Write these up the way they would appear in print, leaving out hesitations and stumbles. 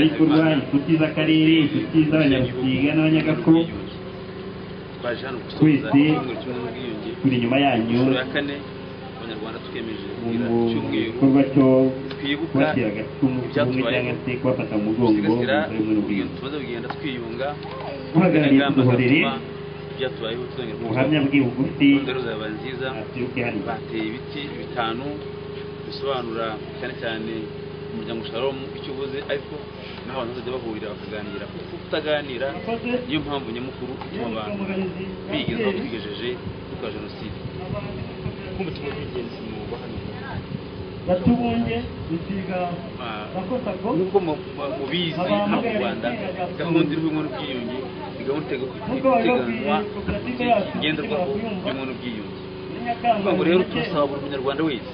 Abafatanyabikorwa, inshuti z'akarere, inshuti z'Abanyarusiga n'Abanyagako, twaje hano gusoza twese icyumweru cy'ubumwe n'ubwiyunge turi inyuma yanyu inshuro ya kane. Abanyarwanda twiyemeje kugira mu icyumweru gikorwa cyo twibuka kubatera agacumu k'ubumwe cyangwa se kubafata mu mugongo mu dusigasira bumwe urugendo n'ubwiyunge. Tumaze kugenda twiyunga, Uhagarariye ingamba Tuduhorere, zatuma ibyatubayeho tuzongera ubuhamya bwe bugufi, gahunda rero zaba nziza. Aturuke hano. Bateye ibiti bitanu bisobanura cyane cyane umuryango Shalom icyo uvuze, ariko n'aho abantu bazajya bahurira bakaganira, kuko kutaganira niyo mpamvu nyamukuru ituma abantu bigeza aho twigejeje dukora jenoside. Nk'ubutumwa bw'ingenzi mu hano? Batubunge Rusiga Bakosako. Nk'uko mubizi, hano mu Rwanda gahunda iriho ubumwe n'ubwiyunge ni gahunda Nk'uko babibabwiye, iteganywa koperative yacu ngenderwaho kuyumva y'ubumwe n'ubwiyunge. Muri Nyakanga Kuvuga ngo rero turasaba buri munyarwanda wese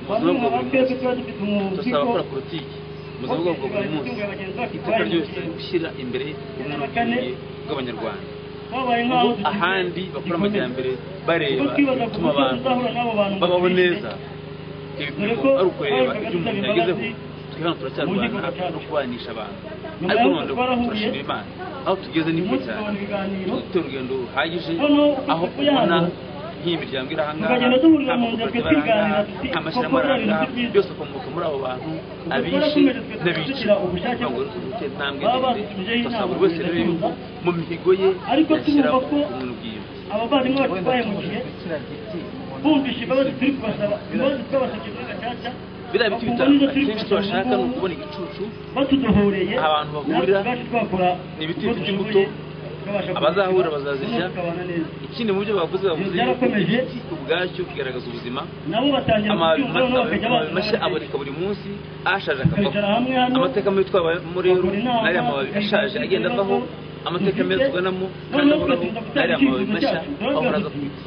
mu bamwe buzima mu bwa buri twebwe munsi, tuba dufite turasaba umuzigo gukora politiki mu buzima bwa buri munsi, iteka ryose gushyira imbere ubumwe n'ubwiyunge bw'Abanyarwanda. Twabaye nk'aho Ubwo dusize ahandi bakora gikomeye. amajyambere bareba Kuko twibazaga ibituma uburyo abantu tuzahura n'abo bantu ngo babaho tubishe. neza, Dore ibipimo ko ari ukureba twabaga ibyo umuntu dusaba yagezeho. imbabazi Twe hano mu turacyarwana nkiko gacaca. no kubanisha abantu, Nyuma ariko y'uko noneho twarahuye, turashimira Imana, aho tugeze ni kure umunsi cyane. tubona ibiganiro. Dufite urugendo ruhagije, Noneho uko aho tuvuye ubona hano, nk'iyi miryango iri ahangaha, tukagenda duhurira nta mu nzira, makoperative twe ari ahangaha, twiganira tuti nta mashyirahamwe koko ari biriya bintu ahangaha, si byiza. byose akomoka muri abo bantu Ubwo abishe twarakomeje twe n'abica. tugira ubushake Kugira ngo dufite intambwe baba ndende, badutumijeho turasaba inama buri wese rero yuko tugenda mu mihigo ye ariko yashyiramo turumva ko ubumwe n'ubwiyunge. abavandimwe bacu Wenda bahemukiye tubujijwe kiriya giti mubona bumvishe imbabazi turi kubasaba, imbabazi twabasabye muri gacaca, Biriya biti bakumva bitanu n'izo turi akenshi kubasaba tubashaka ni ubu ngubu, ukubona igicucu batudohoreye, abantu natwe bahurira, ubwacu twakora ni ibiti uko bifite dushoboye, imbuto, tukabasha abazahura kubishyura, bazazirya. tukabana neza. Ikindi mu byo bavuze, bavuze yuko Byarakomeje. igiti ubwacyo kigaragaza ubuzima. Nabo batangira Amababi kubyumva, noneho bakajya amababi baza mashya aboneka buri munsi, ashaje akavaho. tukicara hamwe hano, Amateka mabi twabayemo rero bakora inama, n'ariya mababi tukiga ashaje agenda avaho. ibibazo Amateka meza dufite, tuganamo kandi noneho ahoraho tugatinda gutanga n'ariya mababi icyifuzo mashya cyacu. Turavuga ahora aza tuti ku biti.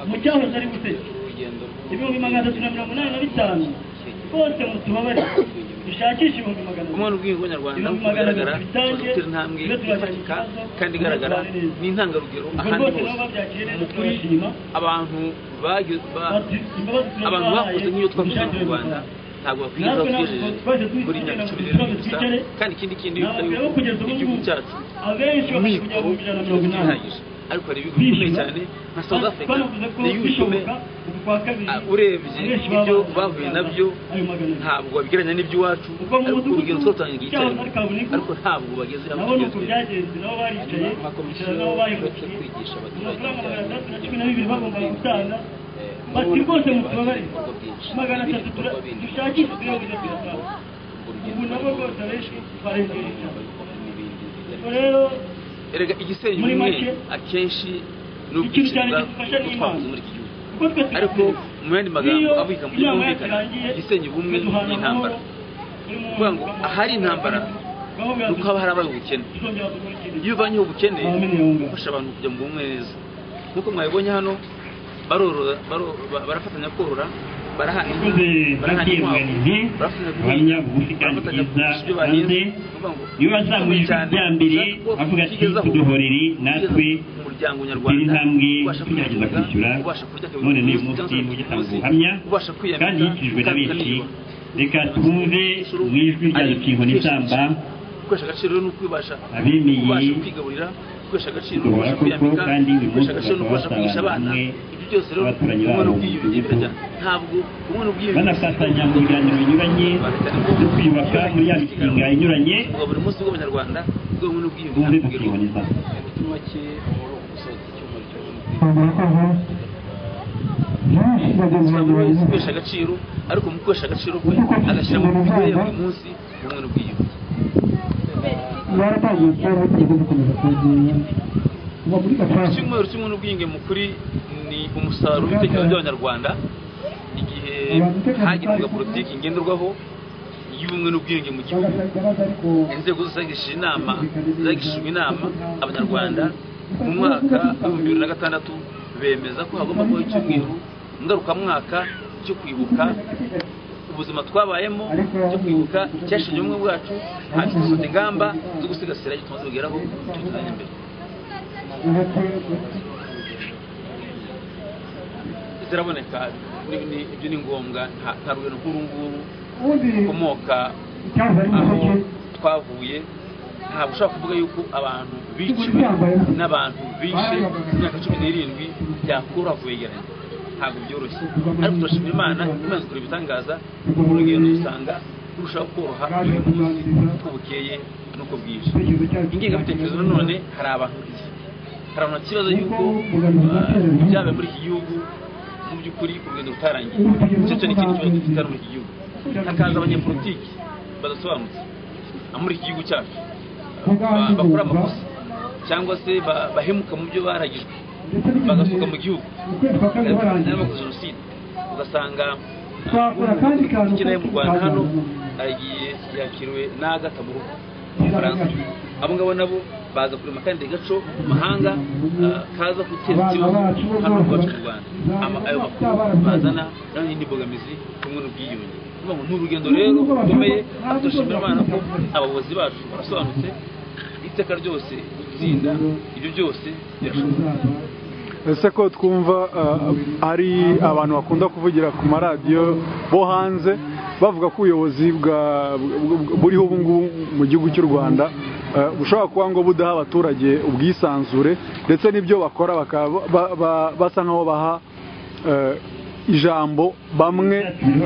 Mu cyahoze ari Buseke, urugendo 385,000 rwose mutubabarire, dushakishe 200,000. Ubumwe n'ubwiyunge bw'Abanyarwanda, Ibihumbi nk'uko magana bigaragara, abiri bitange, tumaze gutera intambwe tube turajyana ifatika ikibazo, kandi igaragara, tubane neza. ni intangarugero Ubwo ahandi rwose hose. nabo babyakiriye neza, Mu kuri turabashima. abantu Bati imbabazi abantu turazibahaye, bakoze nk'iyo twakoze mu dushakire Rwanda amafaranga. ntabwo bakwiriye aho Natwe ntabwo tugejeje twahise muri iyi duhita myaka 10 tugenda rero ngo gusa. twicare. Kandi ikindi kindi yuko Nababwira ko kugeza ubu igihugu ngubu cyacu abenshi bamaze kugera mikoro mu 180 ihagije, ariko hari ibihugu bikomeye bishyura. cyane nka South Africa Twanavuze ko ni ibihugu bikomeye. bishoboka uku kwa kabiri Urebye abenshi ibyo baba bahuye nabyo, ayo 200. ntabwo wabigereranya n'iby'iwacu, Kuko mu ariko mudugudu urugendo twatangiye cyahoze icyarimwe, ari Kabunigo, ariko ntabwo bageze aho nabo ni uko tugeze. byagenze, nabo baricaye, Hanyuma nka komisiyo bicara nabo uretse bahemukiye kwigisha abaturage amafaranga magana ibijyanye atandatu na cumi na bibiri bagombaga gutanga. muri Bati rwose ubu mutubabarire, ibikorwa byinshi 300 ibikorwa bindi dushakishe turebe uburyo tuyatanga. Urwo rugendo Ubu nabo rwose abenshi twarengeje cyane. n'ibindi. Ubwo rero Erega igisenya muri ubumwe make, akenshi ni ikintu cyane ubwicanyi kidufasha ni bwa Imana. twakoze muri iki gihugu, Kuko twe ariko mu yandi magambo iyo abika mu buryo inama yacu bwumvikana, irangiye, igisenya ubumwe twe duhana ni intambara. amahoro, buri muntu Kuvuga ngo tukamuha ahari intambara tukamubwira ni uko tuti haba harabaye ubukene. tuzongera dukore ikindi. Iyo uvanyeho ubukene, Amen, yunga. ufasha abantu kujya mu bumwe neza. Nk'uko mwabibonye hano, barorora, barafatanya korora, barahana inka, Yakoze barahana Jean Pierre inkwavu, Muganizi, barafatanya ubuhamya guhinga, bugufi kandi barafatanya bwiza kugurisha ibyo bahinze. hanze. Ni ukuvuga ngo Niwe wazamuye ijwi cyane rya mbere ushaka ko avuga ati ukigezaho, tuduhorere natwe ugeza umuryango dutere nyarwanda intambwe ubasha tugerageza kwitunga, kwishyura. ubasha kurya kabiri None ku n'uyu munsi munsi cyangwa se mujye atanga ku munsi, ubuhamya ubasha kwiyambika kandi yikirijwe na kandi benshi. ukaniyubaka. Reka twumve mu ijwi rya Rukingo n'Isamba Gukoresha agaciro rero ni ukwibasha, abemeye kubasha kwigaburira. Gukoresha agaciro ni kuduhora ukubasha koko, kwiyambika. kandi uyu Gukoresha munsi agaciro ni bakaba ukubasha kwigisha basabana abana. hamwe Ibyo byose rero, n'abaturanyi ubumwe babo mu n'ubwiyunge mudugudu, birajyana. Ntabwo ubumwe n'ubwiyunge banafatanya mu biganiro binyuranye byo kwiyubaka muri ya mishinga inyuranye. Ubwa buri munsi bw'Abanyarwanda bw'ubumwe n'ubwiyunge Bumve ntabwo Rukingo bugerwaho. n'Isamba. Muri make, muri uku gusoza icyumweru cy'ubumwe Usanga buri wese gukoresha agaciro, ariko mu gukoresha agaciro kwe agashyira mu mikorere ya buri munsi ubumwe n'ubwiyunge. Baratangiye kera, ariko gukomeza kwegera kuva muri gacaca. Icyumweru cy'ubumwe n'ubwiyunge mu kuri ni umusaruro w'ibitekerezo by'Abanyarwanda igihe hagirwaga politiki ngenderwaho y'ubumwe n'ubwiyunge mu gihugu. Bagasaba imbabazi, ariko Inzego zose zagishije inama, zagishijwe inama Abanyarwanda mu mwaka wa 2006, bemeza ko hagomba kubaho icyumweru ngarukamwaka cyo kwibuka ubuzima twabayemo, cyo kwibuka icyashenye ubumwe bwacu, hanyuma dufata ingamba zo gusigasira ibyo tumaze kugeraho tubitezanya imbere. Ziraboneka, ibyo ni ngombwa. Nta rugero nk'uru nguru ubundi rukomoka icyahoze ari aho Musheke. twavuye ntabwo ushobora kuvuga yuko abantu biciwe n'abantu bishe mu myaka 17 byakoroha kubegeranya, ntabwo byoroshye. Ariko turashimira Imana, Imana ikora ibitangaza, urugendo usanga rurushaho koroha buri munsi uko bukeye n'uko bwije. Ingengabitekerezo nanone hari abantu hari abantu ikibazo yuko ibyabaye muri iki gihugu mu by'ukuri urugendo rutarangiye. Icyo ni ikindi kibazo dufite hano muri iki gihugu. Hakaza abanyepolitiki badasobanutse muri iki gihugu cyacu, bakora amakosa cyangwa se bahemuka mu byo baragijwe, bagasohoka mu gihugu bakoze jenoside, ugasanga ukeneye mu Rwanda hano aragiye yakiriwe n'Agatha mu rugo mu Bufaransa. Abo ngabo nabo baza kurema kandi gaco mahanga kaza guteza ikibazo hano iwacu mu Rwanda. Ayo makuru bazana nayo ni imbogamizi kumwe n'ubwiyunge. Ni urugendo rero rukomeye, turashimira Imana ko abayobozi bacu barasobanutse, iteka ryose gutsinda ibyo byose birashoboka. Ese ko twumva ari abantu bakunda kuvugira ku maradiyo bo hanze bavuga ko ubuyobozi buriho ubu ngubu mu gihugu cy'u Rwanda bushobora kuba ngo budaha abaturage ubwisanzure, ndetse n'ibyo bakora bakaba basa nkaho baha ijambo bamwe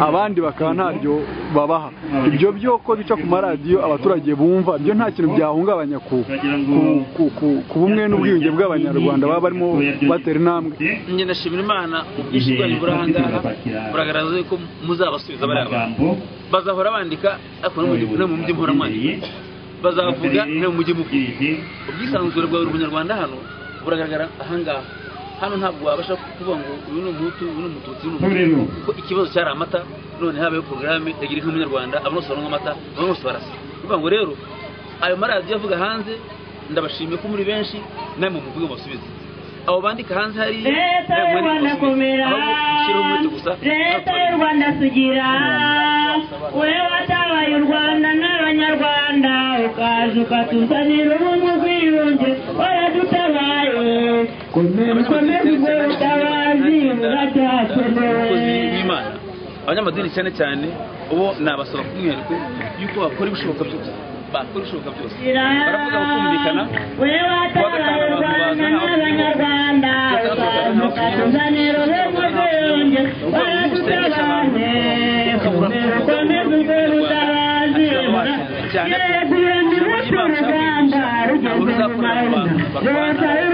abandi bakaba ntaryo babaha. Ibyo byo ko bica ku maradiyo abaturage bumva, byo nta kintu byahungabanya ku bumwe n'ubwiyunge bw'abanyarwanda baba barimo batera intambwe. Njye ndashimira Imana ubwinshi bwanyu buri aha ngaha buragaragaza ko muzabasubiza bariya bantu bazahora bandika, ariko no mu mujyi muhora mwandika, bazavuga no mu mujyi muvuga. Ubwisanzure bwa buri munyarwanda hano buragaragara aha ngaha. Hano ntabwo wabasha kuvuga ngo uyu ni umuhutu, uyu ni umututsi, uyu ni umuhutu, kuko ikibazo cyari amata. None habayeho porogaramu yagira inka umunyarwanda, abantu bose baranywa amata, abantu bose barasa. Bivuga ngo rero ayo maradiyo avuga hanze, ndabashimiye ko muri benshi namwe muvuge mubasubize. Abo bandika hanze hariya Leta y'u Rwanda komera, Leta y'u Rwanda sugira, we watabaye u Rwanda n'Abanyarwanda, ukaza ukatuzanira ubumwe ubwiyunge, waradutabaye. Komera ukomeze ubwo butabazi buracyakenewe. Abanyamadini cyane cyane ubo nabasaba kumwihariko yuko bakora ibishoboka byose, bakora ibishoboka byose, baravuga bakumvikana. We watabaye u Rwanda n'Abanyarwanda, ukatuzanira ubumwe ubwiyunge, waradutabaye. Komera ukomeze ubwo butabazi buracyakenewe. Uruganda rugeze mu mahanga, Leta y'u